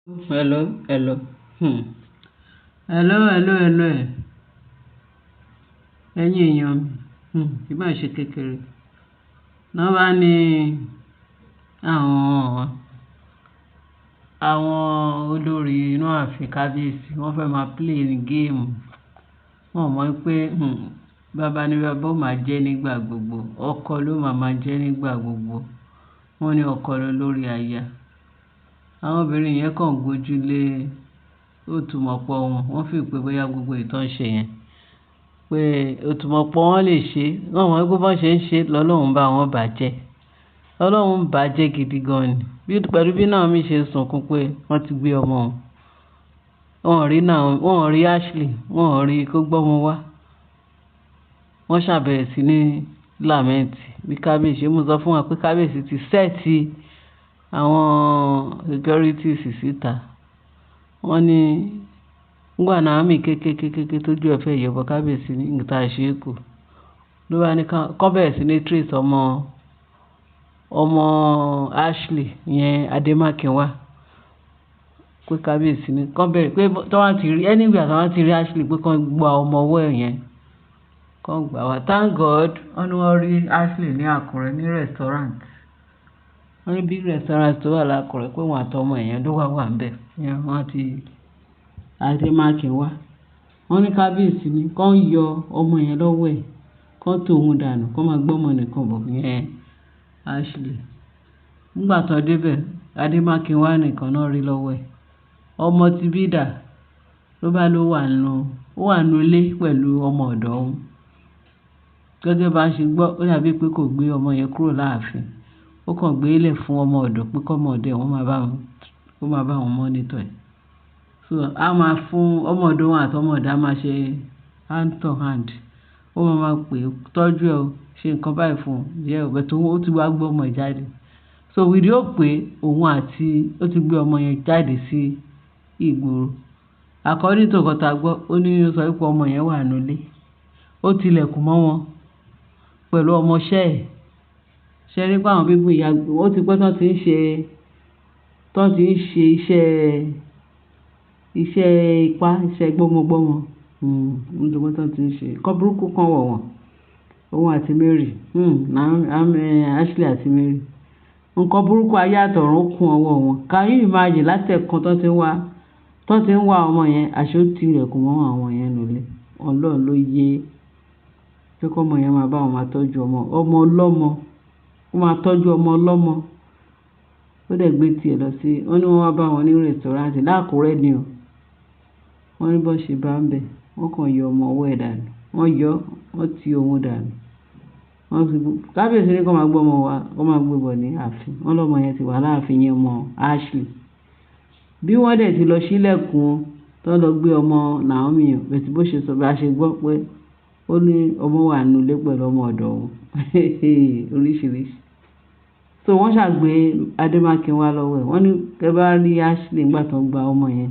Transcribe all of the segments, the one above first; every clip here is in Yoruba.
Hello, hello. Hello, hello, hello. Ẹ̀yin èèyàn mi, kì í máa ṣe kékeré. Wọ́n bá ní àwọn olórí inú ààfin kábíyèsí, wọ́n fẹ́ máa play game. Wọ́n ò mọ̀ pé, bàbá ní bàbá ó máa jẹ́ nígbà gbogbo, ọkọ ló máa máa jẹ́ nígbà gbogbo. Wọ́n ní ọkọ ló lórí aya. Àwọn obìnrin yẹn kàn gbójú lé òtúmọ̀pọ̀ wọn. Wọ́n feel pé bóyá gbogbo èyí tó ń ṣe yẹn, pé òtúmọ̀pọ̀ wọn lè ṣe. Wọ́n mọ̀ pé bó ṣe ń ṣe lọ́lọ́run bá wọn bàjẹ́. Ọlọ́run ń bàjẹ́ gidi gan ni. Bí, pẹ̀lú bí Naomi ṣe ń sunkún pé wọ́n ti gbé ọmọ òun. Wọ́n ò rí Naomi, wọ́n ò rí Ashley, wọ́n ò rí kó gbọ́mọ wá. Wọ́n ṣàbẹ̀rẹ̀ sí ní lament bí kábíyèsí. Mo sọ fún wa pé kábíyèsí ti set àwọn securities síta. Wọ́n ní nígbà Naomi ké ké ké ké ké tójú ẹ fẹ́ yọ̀bọ, kábíyèsí ní nǹkan ṣe é kù. Ló bá ní kó bẹ̀rẹ̀ sí ní trace ọmọ Ashley yẹn Adémákinwá. Pé kábíyèsí ní kó bẹ̀rẹ̀ pé tí wọ́n ti rí anywhere tí wọ́n ti rí Ashley pé kó gba ọmọ ọwọ́ ẹ̀ yẹn, kó gbà wá. Thank God wọ́n ní wọ́n rí Ashley ní Àkúrẹ́ ní restaurant. Wọ́n ní big restaurant tó wà lákùrẹ́ pé wọ́n àti ọmọ yẹn ló wà wà níbẹ̀. Ìyẹn wọ́n ti Adémákinwá. Wọ́n ní kábíyèsí ní kó yọ ọmọ yẹn lọ́wọ́ ẹ̀, kó tó òun dànù, kó máa gbé ọmọ nìkan bọ̀ yẹn Ashley. Nígbà tó dé bẹ̀, Adémákinwá nìkan náà rí lọ́wọ́ ẹ̀. Ọmọ tí bí dà ló bá ló wà nínú, ó wà nínú ilé pẹ̀lú ọmọ ọ̀dọ̀ òun. Gẹ́gẹ́ bá ṣe gbọ́, ó dàbí pé kò gbé ọmọ yẹn kúrò láàfin. Ó kàn gbé lẹ̀ fún ọmọ ọ̀dọ̀ pé kó ọmọ ọ̀dọ̀ ẹ̀ wọ́n máa bá wọn, kó máa bá wọn monitor ẹ̀. So a máa fún ọmọ ọ̀dọ̀ wọn àti ọmọ ọ̀dọ̀ a máa ṣe hand to hand. Ó máa máa pè é, tọ́jú ẹ o, ṣe nǹkan báyìí fún un, jẹ́ ò, but ó ti wá gbé ọmọ ẹ̀ jáde. So with hope pé òun àti ó ti gbé ọmọ yẹn jáde sí ìgboro. According to nǹkan tí a gbọ́, ó ní ó sọ wípé ọmọ yẹn wà nínú ilé. Ó ti ilẹ̀kùn mọ́ wọn pẹ̀lú ọmọṣẹ́ ẹ̀. Ṣé ẹ rí pé àwọn people yìí, ó ti pẹ́ tán ti ń ṣe iṣẹ́ ipá, iṣẹ́ gbọ́mọgbọ́mọ. Ó ti pẹ́ tán tí ń ṣe. Nǹkan burúkú kan wọ̀ wọ́n. Òun àti Mary, Ashley àti Mary. Nǹkan burúkú ayé àtọ̀run kún ọwọ́ wọn. Can you imagine láti ẹ̀kan tán tí ń wá ọmọ yẹn, àṣé ó ti ilẹ̀kùn mọ́ àwọn yẹn nínú ilé. Ọlọ́run ló yé. Pé kí ọmọ yẹn máa bá wọn máa tọ́jú ọmọ, ọmọ ọlọ́mọ. Ó máa tọ́jú ọmọ ọlọ́mọ. Ó dẹ̀ gbé tí ẹ lọ sí, wọ́n ní wọ́n wá bá wọn ní restaurant l'Ákúrẹ́ ni o. Wọ́n ní bó ṣe bá ń bẹ̀, wọ́n kàn yọ ọmọ ọwọ́ ẹ̀ dànù. Wọ́n yọ, wọ́n ti òun dànù. Wọ́n fi, kábíyèsí ní kó máa gbé ọmọ wa, kó máa gbé bọ̀ ní ààfin. Wọ́n lọ́mọ yẹn ti wà láàfin yẹn ọmọ Ashley. Bí wọ́n dẹ̀ ti lọ sílẹ̀kùn tó lọ gbé ọmọ Naomi o, but bó ṣe sọ, bá ṣe gbọ́ pé ó ní ọmọ wà nínú ilé pẹ̀lú ọmọ ọ̀dọ̀ òun. Oríṣìíríṣìí. So wọ́n ṣàgbé Adémákinwá lọ́wọ́ ẹ̀. Wọ́n ní kí ẹ bá rí Ashley nígbà tó ń gba ọmọ yẹn,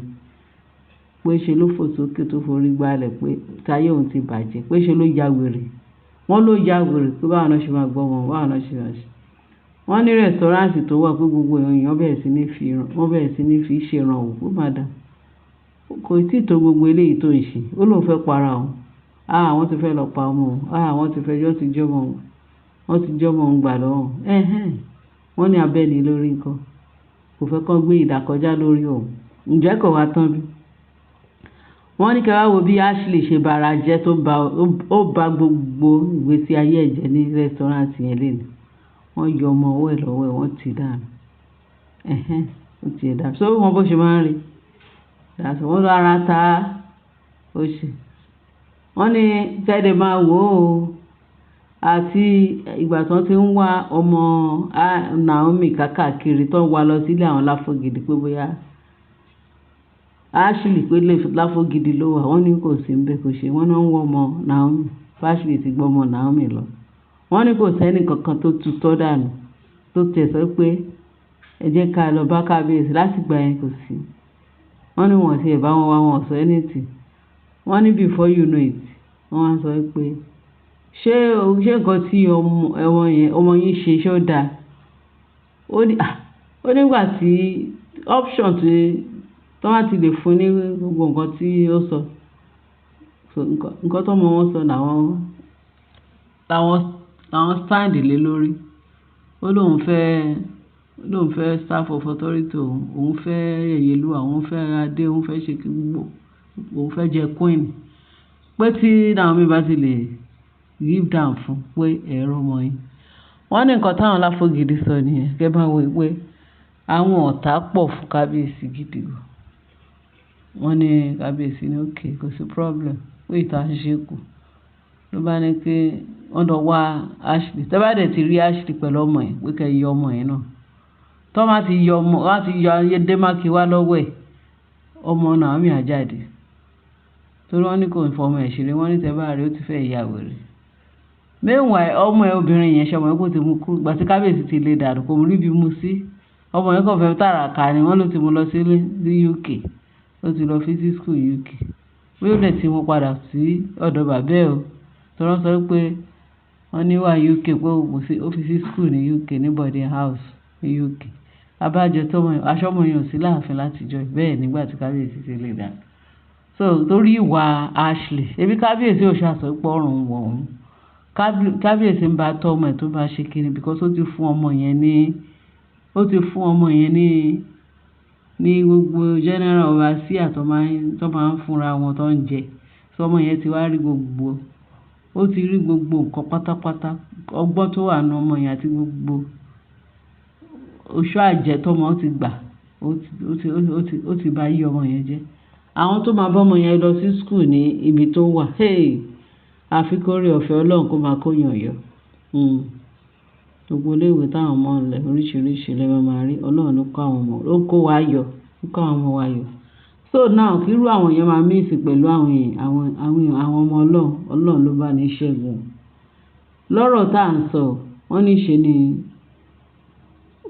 pé ṣe ló fò sókè tó forí gbálẹ̀ pé táyé òun ti bàjẹ́, pé ṣe ló ya wèrè. Wọ́n ló ya wèrè pé báwo ni wọ́n ṣe máa gbọ́ ọmọ, báwo ni wọ́n ṣe máa ṣe. Wọ́n ní restaurant tó wà pé gbogbo èèyàn bẹ̀rẹ̀ sí ní fi, wọ́n bẹ̀rẹ̀ sí ní fi ṣe ìrànwọ́ pé madam, kò tí ì tó gbogbo eléyìí tó ń ṣe. Ó lóun fẹ́ para òun. Ah, wọ́n ti fẹ́ lọ pa ọmọ òun. Ah, wọ́n ti fẹ́, wọ́n ti jí ọmọ òun. Wọ́n ti jí ọmọ òun gbà lọ́wọ́ òun. Ẹ̀hẹ́n. Wọ́n ní abẹ́ni lórí nǹkan. Kò fẹ́ kó gbé idà kọjá lórí òun. Ǹjẹ́ kò wá tán bí? Wọ́n ní kí ẹ wá wo bí Ashley ṣe bara jẹ́ tó ba, ó ba gbogbo ìgbésí ayé ẹ̀ jẹ́ ní restaurant yẹn léni. Wọ́n yọ ọmọ ọwọ́ ẹ̀ lọ́wọ́ ẹ̀, wọ́n ti dànù. Ẹ̀hẹ́n, ó ti ẹ̀ dànù. So ó mọ bó ṣe máa ń rí. That's wọ́n lọ ara ta ó ṣe. Wọ́n ní kẹ́dẹ̀ máa wò ó àti ìgbà tí wọ́n ti ń wá ọmọ Naomi káàkiri tó ń wá lọ sílé àwọn Láfọ̀gìdì pé bóyá Ashley pé Láfọ̀gìdì ló wà. Wọ́n ní kò sí níbẹ̀, kò ṣe. Wọ́n ní wọ́n ń wá ọmọ Naomi. Ashley ti gbé ọmọ Naomi lọ. Wọ́n ní kò sí ẹnì kankan tó tutọ́ dànù, tó tẹ̀ sọ pé ẹ jẹ́ ká lọ bá kábíyèsí láti ìgbà yẹn kò sí. Wọ́n ní wọ́n ti ẹ̀ bá wọn wá, wọn ò sọ anything. Wọ́n ní before you know it, wọ́n wá sọ pé ṣé nǹkan tí ọmọ yẹn, ọmọ yín ṣe ṣé ó da? Ó ní, à, ó nígbà tí option tí Tó bá ti lè fún ní gbogbo nǹkan tí ó sọ. So nǹkan tó ọmọ wọn sọ làwọn stand lé lórí. Ó lóun fẹ́ staff of authority òun, òun fẹ́ Yèyélúà, òun fẹ́ adé, òun fẹ́ ṣe gbogbo, òun fẹ́ jẹ queen. Pé tí Naomi bá ti lè give down fún pé ẹ̀rọ ọmọ yín. Wọ́n ní nǹkan táwọn Láfọ̀gìdì sọ nìyẹn. Kẹ́ bá wo pé àwọn ọ̀tá pọ̀ fún kábíyèsí gidi gan. Wọ́n ní kábíyèsí ní okay, kò sí problem, pé ìta ṣíṣe kù. Ló bá ní pé wọ́n lọ wá Ashley. Tẹ́ bá dẹ̀ ti rí Ashley pẹ̀lú ọmọ ẹ̀, pé kí ẹ yọ ọmọ yẹn náà. Tó bá ti yọ ọmọ, wọ́n á ti yọ Adémákin wá lọ́wọ́ ẹ̀, ọmọ Naomi á jáde. Torí wọ́n ní kò ń fọmọ ẹ̀ ṣeré, wọ́n ní tẹ́ bá rí ó ti fẹ́ ya wèrè. Meanwhile, ọmọ ẹ̀ obìnrin yẹn, ṣé ọmọ yẹn kò ti mú kúrò. Ìgbà tí kábíyèsí ti lé dànù, kò rí bí mú sí. Ọmọ yẹn kàn fẹ́ tàràkà ni, wọ́n ló ti mú lọ sílé ní UK. Ó ti lọ fi sí school UK. Bí ó dẹ̀ tí mú padà sí ọ̀dọ̀ bàbá ẹ̀ o. Torí wọ́n sọ pé wọ́n ní wà UK pé ó fi sí school ní UK, ní boarding house ní UK. Abájọ tó ọmọ yẹn, aṣọ ọmọ yẹn ò sí láàfin láti jọ bẹ́ẹ̀ nígbà tí kábíyèsí ti lé dànù. So torí ìwà Ashley, ebi kábíyèsí ò ṣàsọ pé ọrùn wọ̀ òun. Kábíyèsí ń bá tọ́ ọmọ ẹ̀ tó bá ṣe kíni because ó ti fún ọmọ yẹn ní gbogbo general overseer tó máa ń fúnra wọn tó ń jẹ. So ọmọ yẹn ti wá rí gbogbo, ó ti rí gbogbo nǹkan pátápátá. Ọgbọ́n tó wà nínú ọmọ yẹn àti gbogbo oṣó àjẹ́ tó ọmọ ti gbà, ó ti bá yí ọmọ yẹn jẹ́. Àwọn tó máa bá ọmọ yẹn lọ sí school ní ibi tó wà, hey! Àfi kóre ọ̀fẹ́ Ọlọ́run kó máa kó yàn yọ. Gbogbo ilé ìwé táwọn ọmọ ń lọ oríṣiríṣi lẹ máa rí. Ọlọ́run ló kó àwọn ọmọ, ló kó wa yọ, ló kó àwọn ọmọ wa yọ. So now kí irú àwọn yẹn máa mix pẹ̀lú àwọn èèyàn, àwọn ọmọ Ọlọ́run, Ọlọ́run ló bá ní ṣẹ́gun. Lọ́rọ̀ tá à ń sọ, wọ́n ní ṣe ni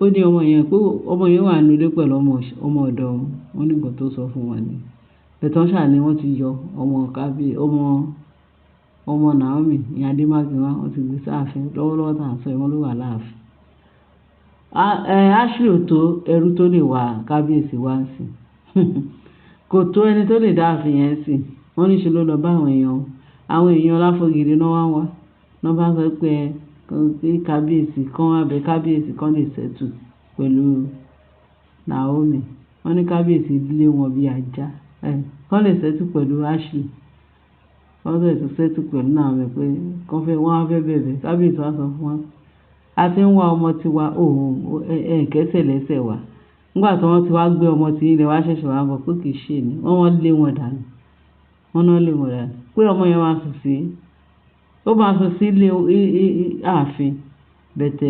ó ní ọmọ yẹn pé ọmọ yẹn wà nínú ilé pẹ̀lú ọmọ ọ̀dọ̀ òun. Wọ́n ní nǹkan tó sọ fún wọn ni. But wọ́n ṣà ní wọ́n ti yọ ọmọ Naomi, ìyẹn Adémákin wá, wọ́n ti gbé sáàfin lọ́wọ́lọ́wọ́ tá à ń sọ yìí, wọ́n ló wà láàfin. Ashley ò tó ẹrú tó lè wá kábíyèsí wá sí. Kò tó ẹni tó lè dá ààfin yẹn sí. Wọ́n ní ṣe ló lọ bá àwọn èèyàn, àwọn èèyàn Láfọ̀gìdì náà wá wá. Wọ́n bá sọ pé kí kábíyèsí kan wá bẹ kábíyèsí kan lè settle pẹ̀lú Naomi. Wọ́n ní kábíyèsí lé wọn bí ajá. Kán lè settle pẹ̀lú Ashley. Wọ́n fẹ́ settle pẹ̀lú Naomi pé kán fẹ́, wọ́n á fẹ́ bẹ̀bẹ̀. Kábíyèsí wá sọ fún wọn. A ti ń wá ọmọ tiwa, ò ẹ kẹ́sẹ̀ lẹ́sẹ̀ wa. Nígbà tí wọ́n ti wá gbé ọmọ tí ilẹ̀ wá ṣẹ̀ṣẹ̀ wá bọ̀ pé kì í ṣe ni. Wọ́n lé wọn dànù. Wọ́n náà lé wọn dànù. Pé ọmọ yẹn máa sùn sí, ó máa sùn sí ilé ààfin. But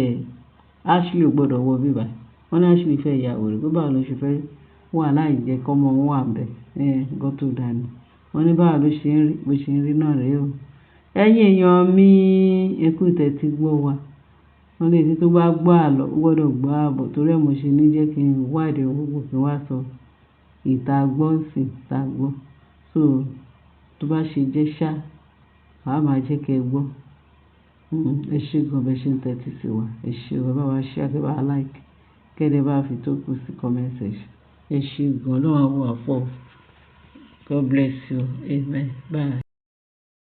Ashley ò gbọdọ̀ wọ bíbà. Wọ́n ní Ashley fẹ́ ya wèrè pé báwo ló ṣe fẹ́ wà láì jẹ́ kí ọmọ wọn wà níbẹ̀. Nǹkan tó dáa ni. Wọ́n ní báwo ló ṣe ń rí, bó ṣe ń rí náà rèé o. Ẹ̀yin èèyàn mi, ẹ kú ìtẹ́tí gbọ́ wa. Wọ́n ní etí tó bá gbọ́ àlọ́, ó gbọdọ̀ gbọ́ àbọ̀ torí ẹ mo ṣe ní jẹ́ kí n wádìí gbogbo kí n wá sọ ìta gbọ́ ǹsìn, ìta gbọ́. So tó bá ṣe jẹ́ ṣá, màá máa jẹ́ kí ẹ gbọ́. Ẹ ṣé gan bẹ ṣe ń tẹ́tí sí wa. Ẹ ṣé o, ẹ bá wa share, kí ẹ bá wa like, kí ẹ dẹ̀ bá fi tó kù sí comment section. Ẹ ṣé gan, Ọlọ́run á wà pọ̀. God bless you. Amen. Bye.